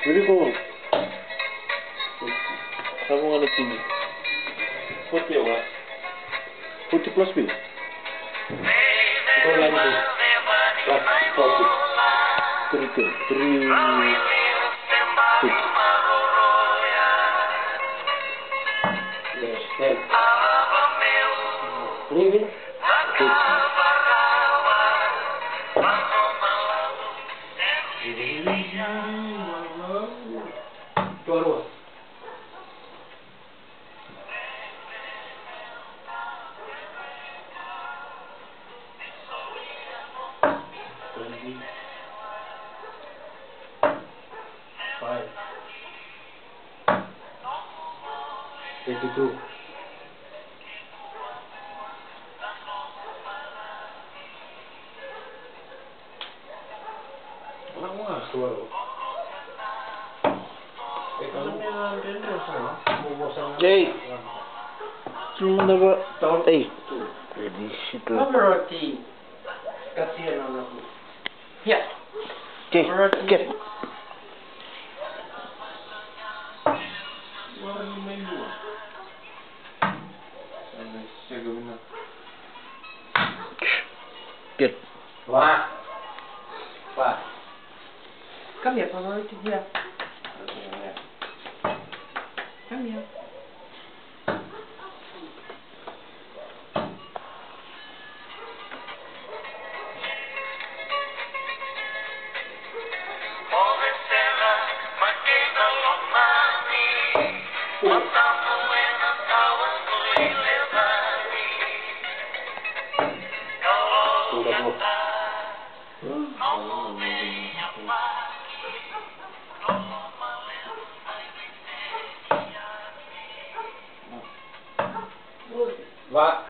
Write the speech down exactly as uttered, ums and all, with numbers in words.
Here we go. Sa vo ga na tini. Forty what? Forty plus B. Go line B. Plus forty. Three ten. Three six. Yes, ten. Three win. Six. Twenty-one. Twenty-five. Thirty-two. Ei. Cuma na va. Ei. Ready, shit. Ia. Okay, get. Get. Wah. Wah. Come here, Pavarotti, here. Come here. Va.